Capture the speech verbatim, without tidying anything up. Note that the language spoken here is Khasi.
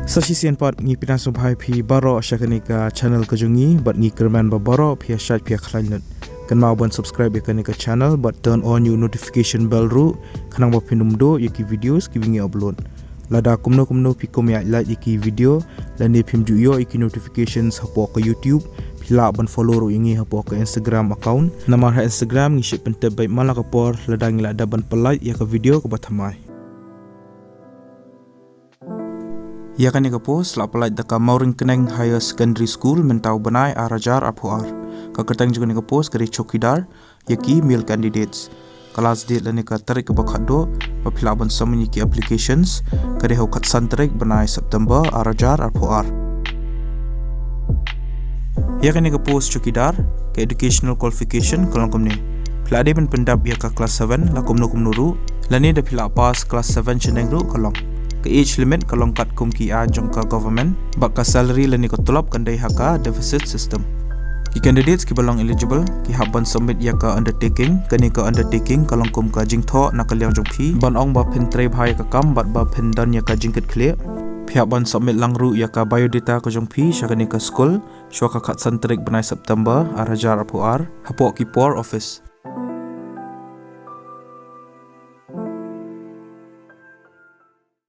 Sa shisien pat ngi pyndonkam sngewbha ïa phi baroh sha kane ka channel ka jong ngi, bad ngi kyrmen ba baroh phi ïa shait phi ïa khlaiñ lut. Kynmaw ban subscribe ïa kane ka channel bad turn on ïa u notification bell ruh, khnang ba phin ym duh ïa ki videos kiba ngi upload. Lada kumno kumno phi kum ïa like ïa ki video lane phim ju ïoh ïa ki notifications hapoh ka YouTube, phi lah ban follow ruh ïa ngi hapoh ka Instagram account. Namar ha Instagram ngi shait pyntip beit man la ka por lada ngi la dep ban pynlait ïa ka video kaba thymmai. Ïa kane ka post la pynlait da ka Mawryngkneng Higher Secondary School mynta u bnai ar hajar arphew ar. Ka kyrteng jong kane ka post ka dei chowkidar, ïa ki male candidates. Ka last date lane ka tarik kaba khatduh ba phi lah ban submit ïa ki applications ka dei ha u khatsan tarik bnai September ar hajar arphew ar. Ïa kane ka post chowkidar, ka educational qualification ka long kumne: phi lah dei ban pyndep ïa ka class seven la kumno kumno ruh, lane da phi lah pass class seven shaneng ruh ka long. Ka age limit ka long katkum ki aiñ jong ka government, bad ka salary lane ka tulop kan dei ha ka deficit system. Ki candidates kiba long eligible ki hap ban submit ïa ka undertaking. Kane ka undertaking ka long kum ka jingthoh na ka liang jong phi ban ong ba phin trei bha ïa ka kam bad ba phin don ïa ka jingkitkhlieh. Phi hap ban submit lang ruh ïa ka biodata ka jong phi sha kane ka school shuwa ka khatsan tarik bnai September ar hajar arphew ar hapoh ki por office.